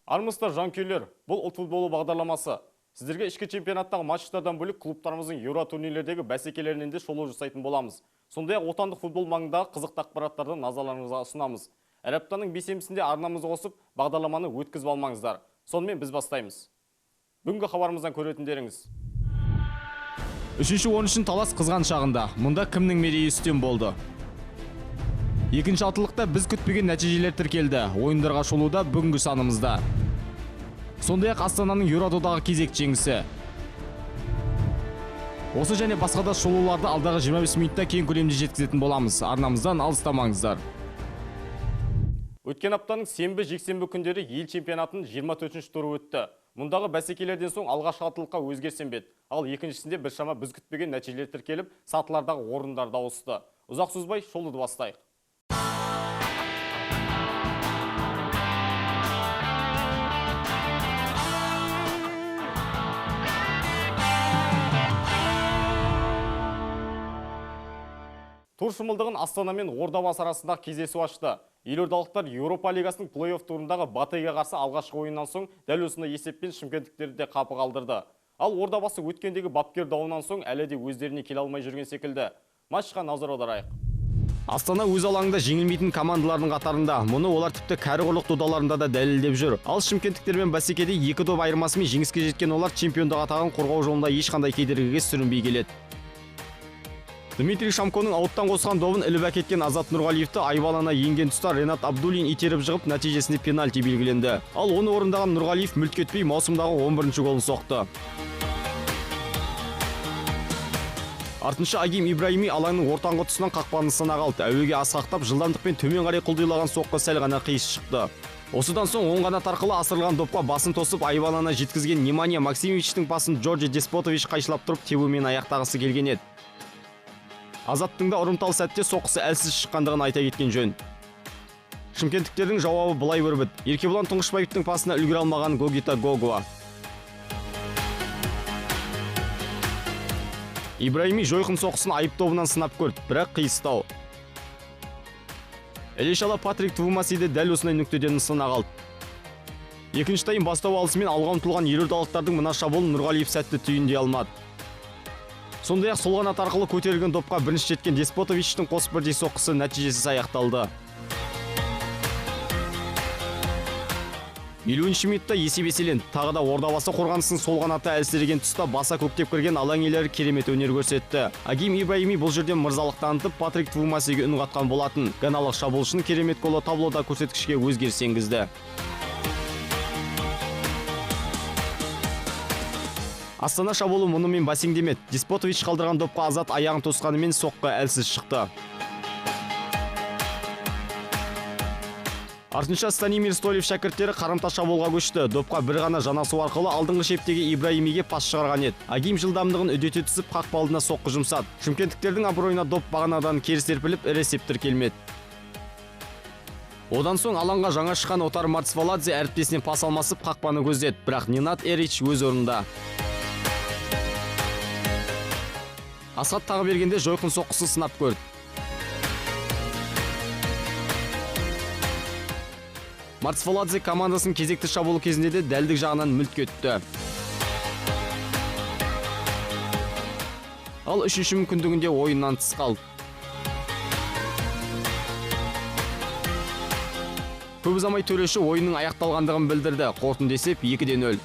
Армысыздар, жанкүйерлер, бұл Ұлт футболы бағдарламасы. Сіздерге ішкі чемпионаттағы матчтардан бөлек клубтарымыздың еуро турнирлердегі бәсекелерінен де шолу жасайтын боламыз. Сондай-ақ отандық футбол маңындағы қызықты ақпараттарды назарларыңызға ұсынамыз. Әр аптаның бейсенбісінде арнамызды қосып, бағдарламаны өткізіп алмаңыздар. Сонымен біз бастаймыз. Бүгінгі хабарымыздан көретіндеріңіз. Үшінші орын үшін талас қызған шағында. Мұнда кімнің мерейі үстем болды? Екінші алтылықта біз күтпеген нәтижелер тіркелді. Ойындарға шолуда бүгінгі санымызда. Сондай-ақ Астананың Еурододағы кезекті жеңісі. Осы және басқа да шолуларды алдағы 25 минутта кең көлемде жеткізетін боламыз. Арнамыздан алыстамаңыздар. Өткен аптаның сенбі, жексенбі күндері ел чемпионатының 24-ші туры өтті. Мұндағы бәсекелерден соң алғашқы алтылыққа өзгеріс енбеді. Ал екіншісінде біршама біз күтпеген нәтижелер тіркеліп, сатылардағы орындар да ауысты. Ұзақ созбай шолуды бастайық. Тур шымылдығын Астана мен Ордабасы арасындағы кездесу ашты. Елордалықтар Еуропа лигасының плей-офф турындағы Батыйға қарсы алғашқы ойыннан соң дәл осындай есеппен шымкенттіктерді де қапы қалдырды. Ал Ордабасы өткендегі бапкер дауынан соң әлі де өздеріне келе алмай жүрген секілді. Матчқа назар аударайық. Астана өз алаңында жеңілмейтін командалардың қатарында. Мұны олар тіпті кәрі құрлық додаларында да дәлелдеп жүр. Ал шымкенттіктермен бәсекеде екі доп айырмасымен жеңіске жеткен олар чемпиондық атағын қорғау жолында ешқандай кедергіге сүрінбей келеді. Дмитрий Шамконың ауттан қосқан добын іліп әкеткен Азат Нұрғалиевті айбалана енген тұста Ренат Абдуллин итеріп жығып, нәтижесінде пенальти белгіленді. Ал оны орындаған Нұрғалиев мүлт кетпей маусымдағы 11-ші голын соқты. Артынша Агим Ибраими алаңның ортаңғы тұсынан қақпаны нысанаға алды. Әуеге асқақтап, жылдамдықпен төмен қарай құлдилаған соққы сәл ғана қиыс шықты. Осыдан соң оң қанат арқылы асырылған допқа басын тосып айбалана жеткізген Неманья Максимовичтің пасын Джорджи Деспотович қайшылап тұрып тебумен аяқтағысы келген еді. Азаттың да ұрымтал сәтте соққысы әлсіз шыққандығын айта кеткен жөн. Шымкенттіктердің жауабы былай өрбіді. Еркебұлан Тұңғышбаевтың пасына үлгере алмаған Гогита Гогуа. Ибраими жойқын соққысын айып тобынан сынап көрді, бірақ қиыстау. Іле-шала Патрик Твумаси де дәл осындай нүктеден нысанаға алды. Екінші тайм бастау алысымен алға ұмтылған елордалықтардың мына шабуылын Нұрғалиев сәтті түйіндей алмады. Сондай-ақ сол қанат арқылы көтерілген допқа бірінші жеткен Деспотовичтің қос бірдей соққысы нәтижесіз аяқталды. 50-ші минутта есеп еселенді. Тағы да Ордабасы қорғанысының сол қанаты әлсіреген тұста баса көктеп кірген алаң иелері керемет өнер көрсетті. Агим Ибраими бұл жерде мырзалық танытып, Патрик Твумасиге үн қатқан болатын. Ганалық шабуылшының керемет голы таблода көрсеткішке өзгеріс енгізді. Астана шабуылы мұнымен бәсеңдемеді. Деспотович қалдырған допқа Азат аяғын тосқанымен соққы әлсіз шықты. Артынша Станимир Столев шәкірттері қарымта шабуылға көшті. Допқа бір ғана жанасу арқылы алдыңғы шептегі Ибраимиге пас шығарған еді. Агим жылдамдығын үдете түсіп, қақпа алдына соққы жұмсады. Шымкенттіктердің абыройына доп бағанадан кері серпіліп, ірі есеп тіркелмеді. Одан соң алаңға жаңа шыққан Отар Марцваладзе әріптесінен пас алмасып, қақпаны көздеді. Бірақ Ненад Эрич өз орнында. Асхат тағы бергенде жойқын соққысын сынап көрді. Марцваладзе командасының кезекті шабуылы кезінде де дәлдік жағынан мүлт кетті. Ал үшінші мүмкіндігінде ойыннан тыс қалды. Көп ұзамай төреші ойынның аяқталғандығын білдірді. Қорытынды есеп 2-0.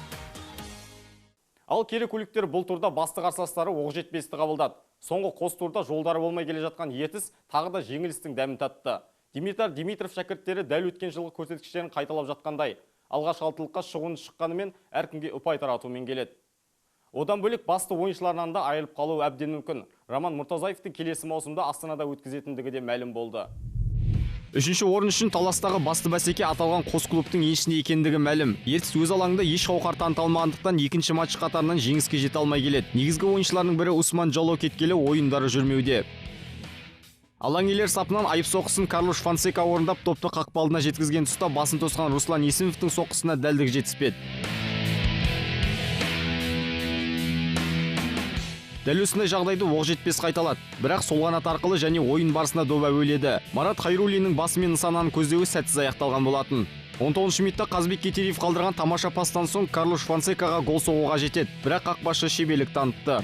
Ал керекуліктер бұл турда басты қарсыластары Оқжетпесті қабылдады. Соңғы қос турда жолдары болмай келе жатқан Ертіс тағы да жеңілістің дәмін татты. Димитар Димитров шәкірттері дәл өткен жылғы көрсеткіштерін қайталап жатқандай. Алғашқы алтылыққа шығуын шыққанымен әркімге ұпай таратумен келеді. Одан бөлек басты ойыншыларынан да айырылып қалуы әбден мүмкін. Роман Мұртазаевтың келесі маусымда Астанада өткізетіндігі де мәлім болды. Үшінші орын үшін таластағы басты бәсеке аталған қос клубтың еншісінде екендігі мәлім. Ертіс өз алаңында еш қауқар таныта алмағандықтан екінші матч қатарынан жеңіске жете алмай келеді. Негізгі ойыншыларының бірі Усман Джало кеткелі ойындары жүрмеуде. Алаң иелері сапынан айып соққысын Карлош Фонсека орындап, допты қақпа алдына жеткізген тұста басын тосқан Руслан Есімовтің соққысына дәлдік жетіспеді. Дәл осындай жағдайды Оқжетпес қайталады. Бірақ сол қанат арқылы және ойын барысында доп әуеледі. Марат Хайруллиннің басымен нысананы көздеуі сәтсіз аяқталған болатын. 19 минутта Қазбек Кетериев қалдырған тамаша пастан соң Карлош Фонсекаға гол соғуға жетеді. Бірақ қақпашы шеберлік танытты.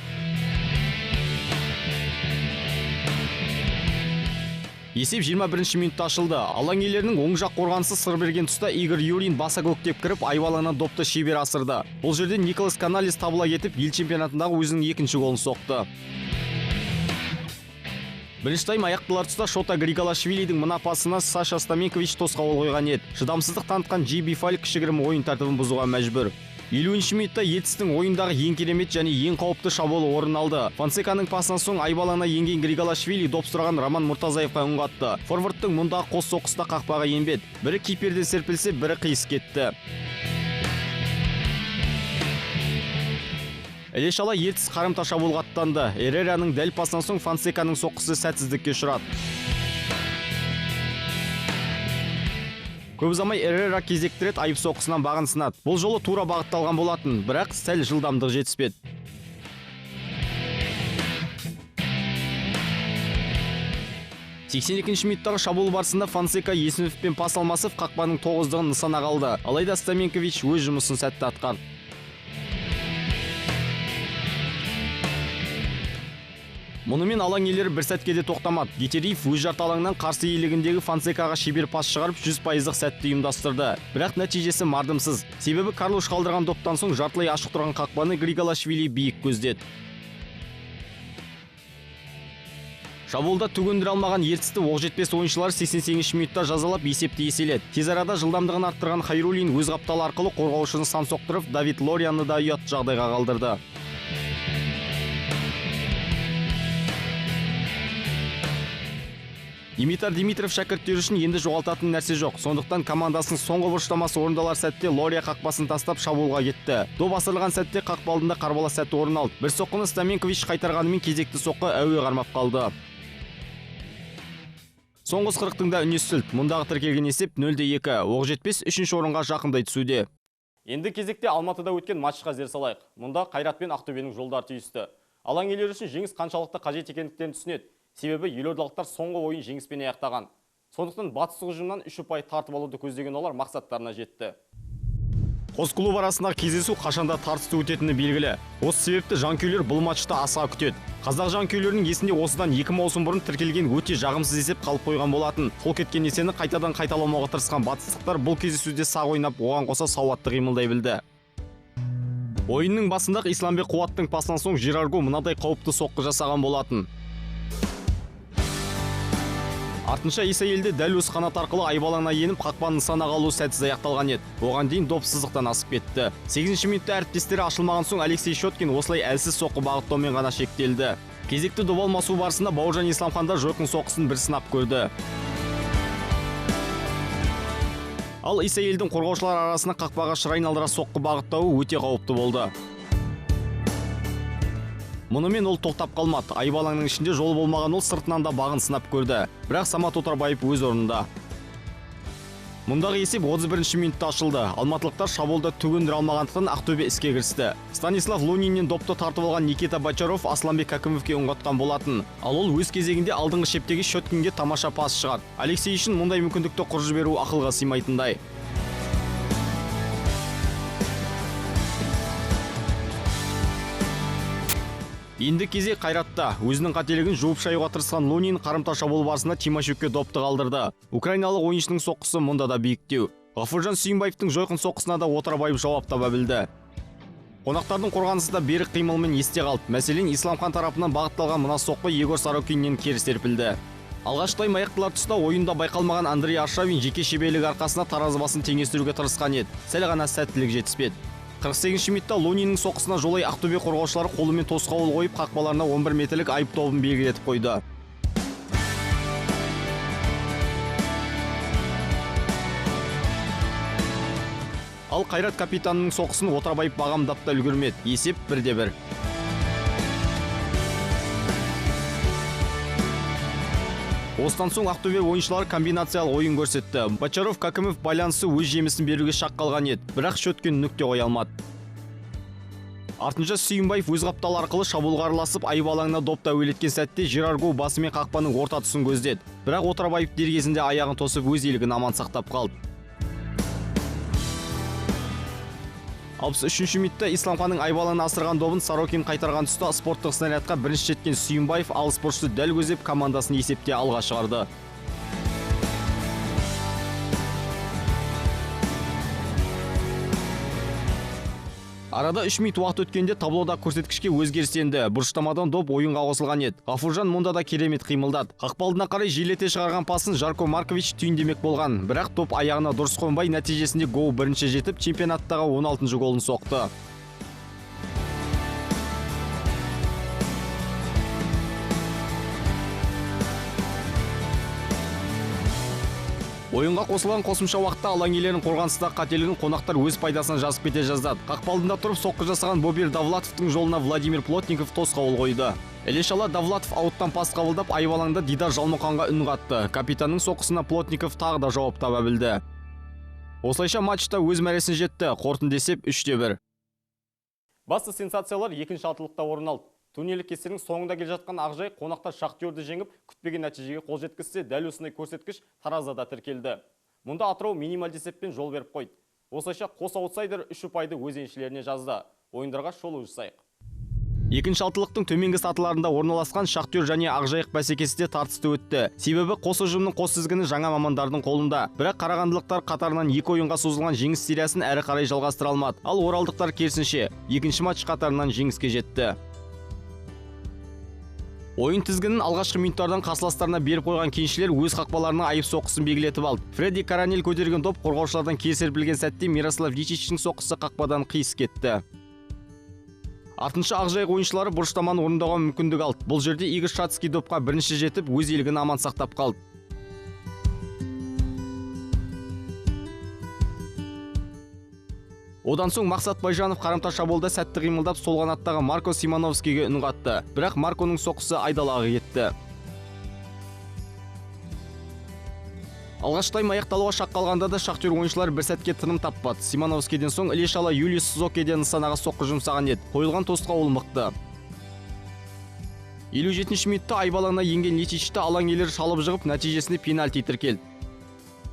Есеп 21 минутта ашылды. Алаң иелерінің оң жақ қорғанысы сыр берген тұста Игорь Юрин баса көктеп кіріп, айбалаңнан допты шебер асырды. Бұл жерде Николас Каналес табыла кетіп, ел чемпионатындағы өзінің екінші голын соқты. Бірінші тайм аяқталар тұста Шота Григалашвилидің мына пасына Саша Стаменкович тосқауыл қойған еді. Шыдамсыздық танытқан Джиби Фаль кішігірім ойын тәртібін бұзуға мәжбүр. 50 минутта Ертістің ойындағы ең керемет және ең қауіпті шабуылы орын алды. Фонсеканың пасынан соң айбалана енген Григалашвили доп сұраған Роман Мұртазаевқа үн қатты. Форвардтың мұндағы қос соққысы да қақпаға енбеді. Бірі киперден серпілсе, бірі қиыс кетті. Іле-шала Ертіс қарымта шабуылға аттанды. Эррераның дәл пасынан соң Фонсеканың соққысы сәтсіздікке ұшырады. Көп ұзамай Эррера кезекті рет айып соққысынан бағын сынады. Бұл жолы тура бағытталған болатын, бірақ сәл жылдамдық жетіспеді. 82 минуттағы шабуыл барысында Фонсека Есімовпен пас алмасып, қақпаның тоғыздығын нысанаға алды. Алайда Стаменкович өз жұмысын сәтті атқарды. Мұнымен алаң иелері бір сәтке де тоқтамады. Гетериев өз жарты алаңнан қарсы иелігіндегі Фонсекаға шебер пас шығарып, 100%-лық сәтті ұйымдастырды. Бірақ нәтижесі мардымсыз. Себебі Карлош қалдырған доптан соң жартылай ашық тұрған қақпаны Григалашвили биік көздеді. Шабуылда түгендіре алмаған Ертісті Оқжетпес ойыншылары 88 минутта жазалап есепті еселеді. Тез арада жылдамдығын арттырған Хайрулин өз қапталы арқылы қорғаушыны сан соқтырып, Давид Лорияны да ұятты жағдайға қалдырды. Димитар Димитров шәкірттері үшін енді жоғалтатын нәрсе жоқ. Сондықтан командасының соңғы бұрыштамасы орындалар сәтте Лория қақпасын тастап шабуылға кетті. Доп асырылған сәтте қақпа алдында қарбалас сәт орын алды. Бір соққыны Стаменкович қайтарғанымен кезекті соққы әуе қармап қалды. Соңғы 40-тың да үнесі сүлт. Мұндағы тіркелген есеп 0-2. Оқжетпес 3-ші орынға жақындай түсуде. Енді кезекте Алматыда өткен матчқа зер салайық. Мұнда Қайрат пен Ақтөбенің жолдары түйісті. Алаң иелері үшін жеңіс қаншалықты қажет екендіктерін түсінеді. Себебі елордалықтар соңғы ойын жеңіспен аяқтаған. Сондықтан батыс ұжымынан 3 ұпай тартып алуды көздеген олар мақсаттарына жетті. Қос клуб арасындағы кездесу қашанда тартысты өтетіні белгілі. Осы себепті жанкүйерлер бұл матчты асыға күтеді. Қазақ жанкүйерлерінің есінде осыдан 2 маусым бұрын тіркелген өте жағымсыз есеп қалып қойған болатын. Қол кеткен есені қайтадан қайталамауға тырысқан батыстықтар бұл кездесуде сақ ойнап, оған қоса сауатты қимылдай білді. Ойынның басында Исламбек Қуаттың пасынан соң Жирарго мынадай қауіпті соққы жасаған болатын. Артынша Исаелді дәл өз қанат арқылы айбалаңына еніп, қақпаны нысанаға алу сәтсіз аяқталған еді. Оған дейін доп сызықтан асып кетті. 8 минутта әріптестері ашылмаған соң Алексей Щеткин осылай әлсіз соққы бағыттаумен ғана шектелді. Кезекті доп алмасу барысында Бауыржан Исламхан да жойқын соққысын бір сынап көрді. Ал Исаелдің қорғаушылар арасына қақпаға шыр айналдыра соққы бағыттауы өте қауіпті болды. Мұнымен ол тоқтап қалмады. Айбалаңның ішінде жол болмаған ол сыртынан да бағын сынап көрді. Бірақ Самат Отарбаев өз орнында. Мұндағы есеп 31 минутта ашылды. Алматылықтар шабуылда түгендіре алмағандықтан Ақтөбе іске кірісті. Станислав Луниннен допты тартып алған Никита Бочаров Асланбек Кәкімовке үн қатқан болатын. Ал ол өз кезегінде алдыңғы шептегі Щеткинге тамаша пас шығарды. Алексей үшін мұндай мүмкіндікті құр жіберу ақылға сыймайтындай. Енді кезек Қайратта. Өзінің қателігін жуып шаюға тырысқан Лунин қарымта шабуыл барысында Тимошукке допты қалдырды. Украиналық ойыншының соққысы мұнда да биіктеу. Ғафуржан Сүйінбаевтың жойқын соққысына да Отарбаев жауап таба білді. Қонақтардың қорғанысы да берік қимылмен есте қалды. Мәселен, Исламхан тарапынан бағытталған мына соққы Егор Сорокиннен кері серпілді. Алғашқы тайм аяқталар тұста ойында байқалмаған Андрей Аршавин жеке шеберлігі арқасында таразы басын теңестіруге тырысқан еді. Сәл ғана сәттілік жетіспеді. 48 минутта Луниннің соққысына жолай Ақтөбе қорғаушылары қолымен тосқауыл қойып, қақпаларына 11 метрлік айып добын белгілетіп қойды. Ал Қайрат капитанының соққысын Отарбаев бағамдап та үлгермеді. Есеп 1-1. Осыдан соң Ақтөбе ойыншылары комбинациялық ойын көрсетті. Бочаров Кәкімов байланысы өз жемісін беруге шақ қалған еді, бірақ Щеткин нүкте қоя алмады. Артынша Сүйінбаев өз қапталы арқылы шабуылға араласып, айып алаңына допты әуелеткен сәтте Жирарго басымен қақпаның орта тұсын көздеді. Бірақ Отарбаев дер кезінде аяғын тосып өз иелігін аман сақтап қалды. 63-ші минутта Исламханның айбаланы асырған добын Сорокин қайтарған тұста спорттық снарядқа бірінші жеткен Сүйімбаев алыс бұрышты дәл көздеп командасын есепте алға шығарды. Арада 3 минут уақыт өткенде таблода көрсеткішке өзгеріс енді. Бұрыштамадан доп ойынға қосылған еді. Ғафуржан мұнда да керемет қимылдады. Қақпа алдына қарай желете шығарған пасын Жарко Маркович түйіндемек болған. Бірақ доп аяғына дұрыс қонбай, нәтижесінде гол бірінші жетіп, чемпионаттағы 16-шы голын соқты. Ойынға қосылған қосымша уақытта алаң иелерінің қорғаныстағы қателігін қонақтар өз пайдасына жазып кете жаздады. Қақпа алдында тұрып соққы жасаған Бобир Давлатовтың жолына Владимир Плотников тосқауыл қойды. Іле-шала Давлатов ауттан пас қабылдап, айып алаңда Дидар Жалмұқанға үн қатты. Капитанның соққысына Плотников тағы да жауап таба білді. Осылайша матчта өз мәресіне жетті. Қорытынды есеп 3-1. Басты сенсациялар екінші алтылықта орын алды. Турнирлік кестенің соңында келе жатқан Ақжайық қонақта Шахтерді жеңіп, күтпеген нәтижеге қол жеткізсе, дәл осындай көрсеткіш Таразда да тіркелді. Мұнда Атырау минималды есеппен жол беріп қойды. Осылайша қос аутсайдер 3 ұпайды өз еншілеріне жазды. Ойындарға шолу жасайық. Екінші алтылықтың төменгі сатыларында орналасқан Шахтер және Ақжайық бәсекесі де тартысты өтті. Себебі қос ұжымның қос тізгіні жаңа мамандардың қолында. Бірақ қарағандылықтар қатарынан екі ойынға созылған жеңіс сериясын әрі қарай жалғастыра алмады. Ал оралдықтар керісінше, екінші матч қатарынан жеңіске жетті. Ойын тізгінін алғашқы минуттардан қарсыластарына беріп қойған кеншілер өз қақпаларына айып соққысын белгілетіп алды. Фредди Каранель көтерген доп қорғаушылардан кесер білген сәтте Мирослав Личичтің соққысы қақпадан қиыс кетті. Артынша Ақжайық ойыншылары бұрыштаманы орындауға мүмкіндік алды. Бұл жерде Игорь Шацкий допқа бірінші жетіп, өз иелігін аман сақтап қалды. Одан соң Мақсат Байжанов қарымта шабуылда сәтті қимылдап, сол қанаттағы Марко Симоновскийге үн қатты. Бірақ Марконың соққысы айдалаға кетті. Алғашқы тайм аяқталуға шақ қалғанда да Шахтер ойыншылары бір сәтке тыным таппады. Симоновскийден соң іле-шала Юлиус Сузокеден нысанаға соққы жұмсаған еді. Қойылған тосқауыл мықты. 57-ші минутта айып алаңына енген Личичті алаң иелері шалып жығып, нәтижесінде пенальти тіркелді.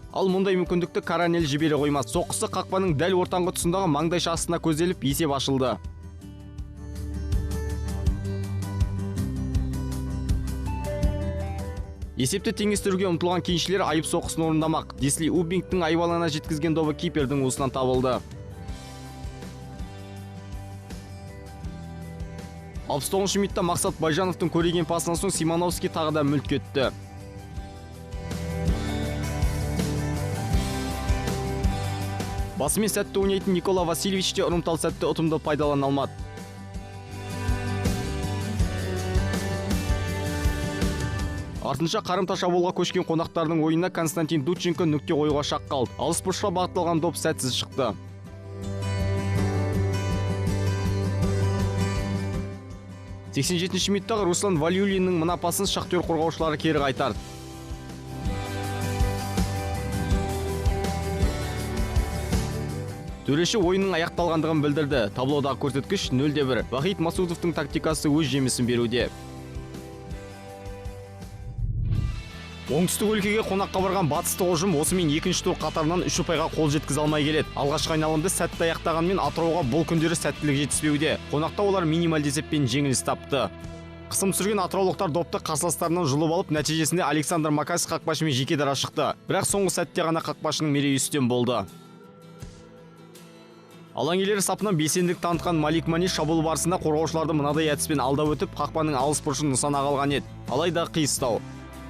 Ал мұндай мүмкіндікті Каранель жібере қоймас. Соққысы қақпаның дәл ортаңғы тұсындағы маңдайша астына көзделіп, есеп ашылды. Есепті теңестіруге ұмтылған кеншілер айып соққысын орындамақ. Десли Убингтің айып алаңына жеткізген добы кипердің уысынан табылды. 69-шы минутта Мақсат Байжановтың көреген пасынан соң Симоновский тағы да мүлт кетті. Басымен сәтті ойнайтын Никола Васильевич те ұрымтал сәтті ұтымды пайдалана алмады. Артынша қарымта шабуылға көшкен қонақтардың ойынына Константин Дудченко нүкте қоюға шақ қалды. Алыс бұрышқа бағытталған доп сәтсіз шықты. 87-ші минуттағы Руслан Валиуллиннің мына пасын Шахтер қорғаушылары кері қайтарды. Төреші ойынның аяқталғандығын білдірді. Таблодағы көрсеткіш 0-1. Вахид Масудовтың тактикасы өз жемісін беруде. Оңтүстік өлкеге қонаққа барған батыстық ұжым осымен екінші тур қатарынан 3 ұпайға қол жеткізе алмай келеді. Алғашқы айналымды сәтті аяқтағанмен Атырауға бұл күндері сәттілік жетіспеуде. Қонақта олар минималды есеппен жеңіліс тапты. Қысым түсірген атыраулықтар допты қарсыластарынан жұлып алып, нәтижесінде Александр Макас қақпашымен жеке дара шықты. Бірақ соңғы сәтте ғана қақпашының мерейі үстем болды. Алаң иелері сапынан белсенділік танытқан Малик Мани шабуыл барысында қорғаушыларды мынадай әдіспен алдап өтіп, қақпаның алыс бұрышын нысанаға алған еді. Алайда қиыстау.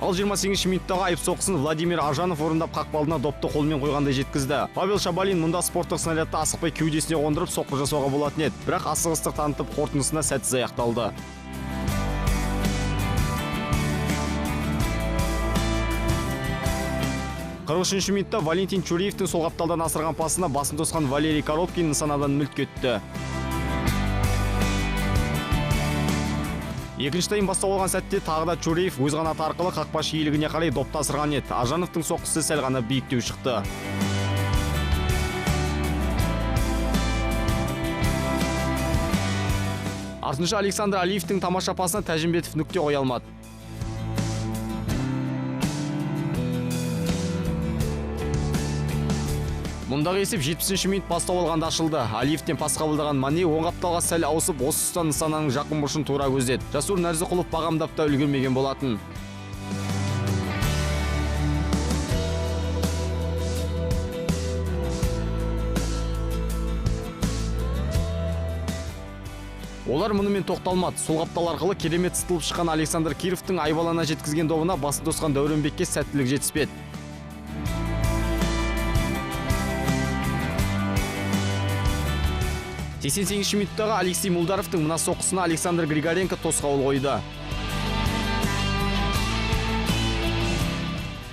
Ал 28-ші минуттағы айып соққысын Владимир Аржанов орындап, қақпа алдына допты қолмен қойғандай жеткізді. Павел Шабалин мұнда спорттық снарядты асықпай кеудесіне қондырып соққы жасауға болатын еді. Бірақ асығыстық танытып, қорытындысына сәтсіз аяқталды. Қырық үшінші минутта Валентин Чуриевтің сол қапталдан асырған пасына басын тосқан Валерий Коробкин нысанадан мүлт кетті. Екінші тайм бастау алған сәтте тағы да Чуриев өз қанаты арқылы қақпашы иелігіне қарай допты асырған еді. Аржановтың соққысы сәл ғана биіктеу шықты. Артынша Александр Алиевтің тамаша пасына Тәжімбетов нүкте қоя алмады. Мұндағы есеп 70-ші минут бастау алғанда ашылды. Алиевтен пас қабылдаған Мане оң қапталға сәл ауысып, осы тұстан нысананың жақын бұрышын тура көздеді. Жасур Нәрзіқұлов бағамдап та үлгермеген болатын. Олар мұнымен тоқталмады. Сол қаптал арқылы керемет сытылып шыққан Александр Кировтың айбалана жеткізген добына басын тосқан Дәуренбекке сәттілік жетіспеді. 88-ші минуттағы Алексей Мулдаровтың мына соққысына Александр Григоренко тосқауыл қойды.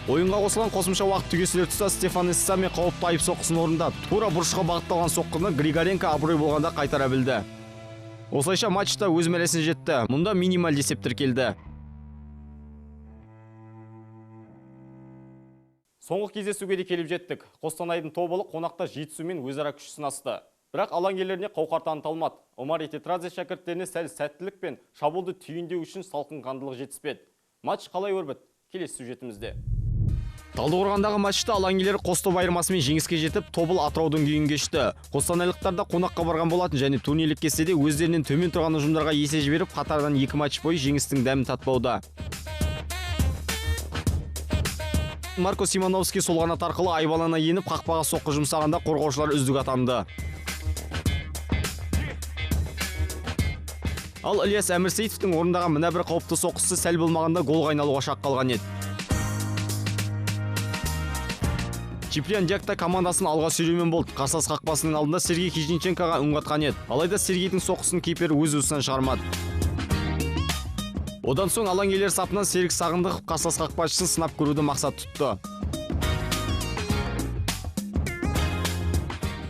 Ойынға қосылған қосымша уақыт түгесілер тұста Стефан Эссаме қауіпті айып соққысын орындады. Тура бұрышқа бағытталған соққыны Григоренко абырой болғанда қайтара білді. Осылайша матчта өз мәресіне жетті. Мұнда минималды есеп тіркелді. Соңғы кездесуге де келіп жеттік. Қостанайдың Тобылы қонақта Жетісумен өзара күш сынасты. Бірақ алаң иелеріне қауқар таныта алмады. Омар Тетрадзе шәкірттеріне сәл сәттілік пен шабуылды түйіндеу үшін салқынқандылық жетіспеді. Матч қалай өрбіді? Келесі сюжетімізде. Талдықорғандағы матчта алаң иелері қос топ айырмасымен жеңіске жетіп, Тобыл Атыраудың күйін кешті. Қостанайлықтар да қонаққа барған болатын және турнирлік кестеде өздерінен төмен тұрған ұжымдарға есе жіберіп, қатардан 2 матч бойы жеңістің дәмін татпауда. Марко Симоновский сол қанат арқылы айбалана еніп, қақпаға соққы жұмсағанда қорғаушылар үздік атанды. Ал Ильяс Әмірсейітовтің орындаған мына бір қауіпті соққысы сәл болмағанда голға айналуға шақ қалған еді. Чиприан Дьякта командасын алға сүйреумен болды. Қарсылас қақпасының алдында Сергей Хижниченкоға үн қатқан еді. Алайда Сергейдің соққысын кипер өз уысынан шығармады. Одан соң алаң иелері сапынан Серік Сағындықов қарсылас қақпашысын сынап көруді мақсат тұтты.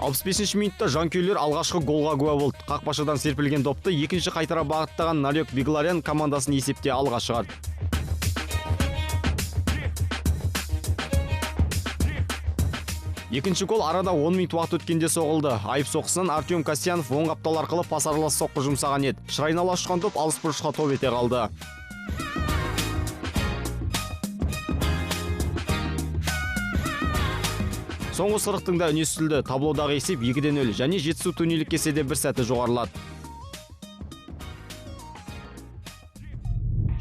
65-ші минутта жанкүйерлер алғашқы голға куә болды. Қақпашыдан серпілген допты екінші қайтара бағыттаған Нарек Бегларян командасын есепте алға шығарды. Екінші гол арада 10 минут уақыт өткенде соғылды. Айып соққысынан Артем Касьянов оң қаптал арқылы пас аралас соққы жұмсаған еді. Шырайнала ұшқан доп алыс бұрышқа топ ете қалды. Соңғы сырықтың да үні естілді. Таблодағы есеп 2-0 және Жетісу турнирлік кестеде бір сәті жоғарылады.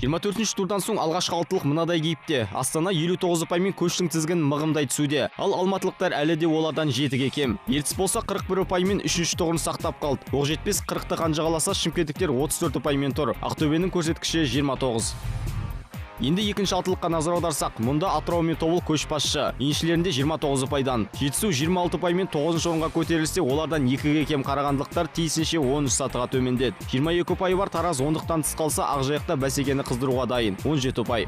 24-ші турдан соң алғашқы алтылық мынадай кейіпте. Астана 59 ұпаймен көштің тізгінін мығымдай түсуде. Ал алматылықтар әлі де олардан 7-ге кем. Ертіс болса 41 ұпаймен 3-ші тұғырын сақтап қалды. Оқжетпес 40-ты қанжығаласа, шымкенттіктер 34 ұпаймен тұр. Ақтөбенің көрсеткіші 29. Енді екінші алтылыққа назар аударсақ, мұнда Атырау мен Тобыл көшбасшы. Еншілерінде 29 ұпайдан. Жетісу 26 ұпаймен 9-шы орынға көтерілсе, олардан 2-ге кем қарағандылықтар тиісінше 10 сатыға төмендеді. 22 ұпайы бар Тараз ондықтан тыс қалса, Ақжайықта бәсекені қыздыруға дайын. 17 ұпай.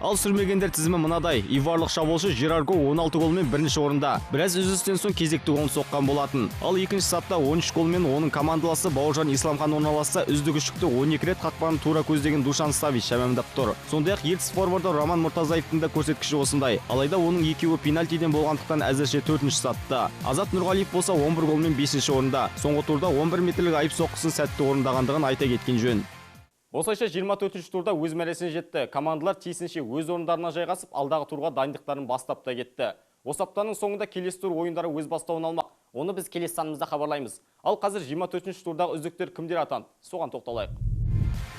Ал сүрмегендер тізімі мынадай. Иварлық шабуылшы Жерарго 16 голмен бірінші орында. Біраз үзілістен соң кезекті голын соққан болатын. Ал екінші сапта 13 голмен оның командаласы Бауыржан Исламхан орналасса, үздік үштікті 12 рет қақпаны тура көздеген Душан Савич шәмәмдап тұр. Сондай-ақ Ертіс форварды Роман Мұртазаевтың да көрсеткіші осындай. Алайда оның екеуі пенальтиден болғандықтан әзірше 4-ші сатта. Азат Нұрғалиев болса 11 голмен 5-ші орында. Соңғы турда 11 метрлік айып соққысын сәтті орындағандығын айта кеткен жөн. Осылайша 24-ші турда өз мәресіне жетті. Командалар тиісінше өз орындарына жайғасып, алдағы турға дайындықтарын бастап та кетті. Осы аптаның соңында келесі тур ойындары өз бастауын алмақ. Оны біз келесі санымызда хабарлаймыз. Ал қазір 24-ші турдағы үздіктер кімдер атанды? Соған тоқталайық.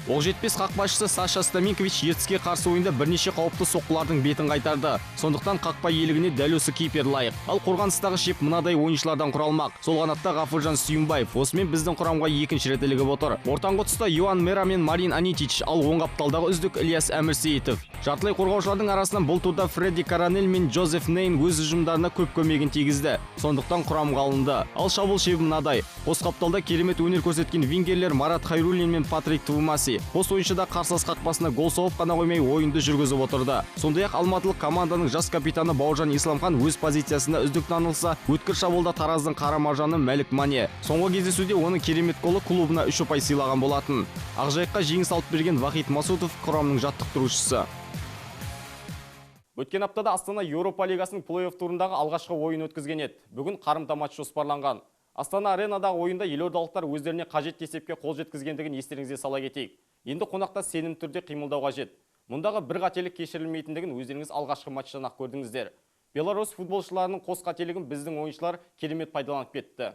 Оқжетпес қақпашысы Саша Стаминкович Ертіске қарсы ойында бірнеше қауіпті соққылардың бетін қайтарды. Сондықтан қақпа иелігіне дәл осы кипер лайық. Ал қорғаныстағы шеп мынадай ойыншылардан құралмақ. Сол қанатта Ғафуржан Сүйімбаев осымен біздің құрамға екінші рет ілігіп отыр. Ортаңғы тұста Йоан Мера мен Марин Анитич, ал оң қапталдағы үздік Ильяс Әмірсейітов. Жартылай қорғаушылардың арасынан бұл турда Фредди Каранель мен Джозеф Нейн өз ұжымдарына көп көмегін тигізді. Сондықтан құрамға алынды. Ал шабуыл шебі мынадай. Қос қапталда керемет өнер көрсеткен вингерлер Марат Хайруллин мен Патрик Твумаси. Қос ойыншы да қарсылас қақпасына гол соғып қана қоймай ойынды жүргізіп отырды. Сондай-ақ алматылық команданың жас капитаны Бауыржан Исламхан өз позициясында үздік танылса, өткір шабуылда Тараздың қара маржаны Мәлік Мане. Соңғы кездесуде оның керемет голы клубына 3 ұпай сыйлаған болатын. Ақжайыққа жеңіс алып берген Вахид Масутов құрамның жаттықтырушысы. Өткен аптада Астана Еуропа Лигасының плей-офф турындағы алғашқы ойын өткізген еді. Бүгін қарымта матч жоспарланған. Астана аренадағы ойында елордалықтар өздеріне қажетті есепке қол жеткізгендігін естеріңізге сала кетейік. Енді қонақта сенімді түрде қимылдау қажет. Мұндағы бір қателік кешірілмейтіндігін өздеріңіз алғашқы матчтан-ақ көрдіңіздер. Беларусь футболшыларының қос қателігін біздің ойыншылар керемет пайдаланып кетті.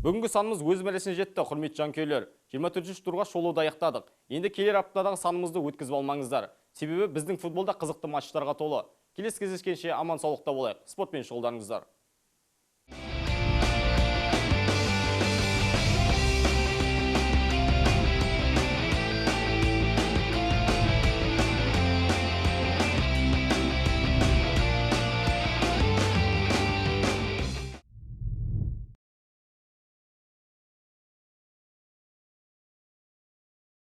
Бүгінгі санымыз өз мәресіне жетті, құрметті жанкүйерлер. 24-ші турға шолуды аяқтадық. Енді келер аптадағы санымызды өткізіп алмаңыздар. Себебі біздің футболда қызықты матчтарға толы. Келесі кездескенше аман саулықта болайық. Спортпен шұғылданыңыздар.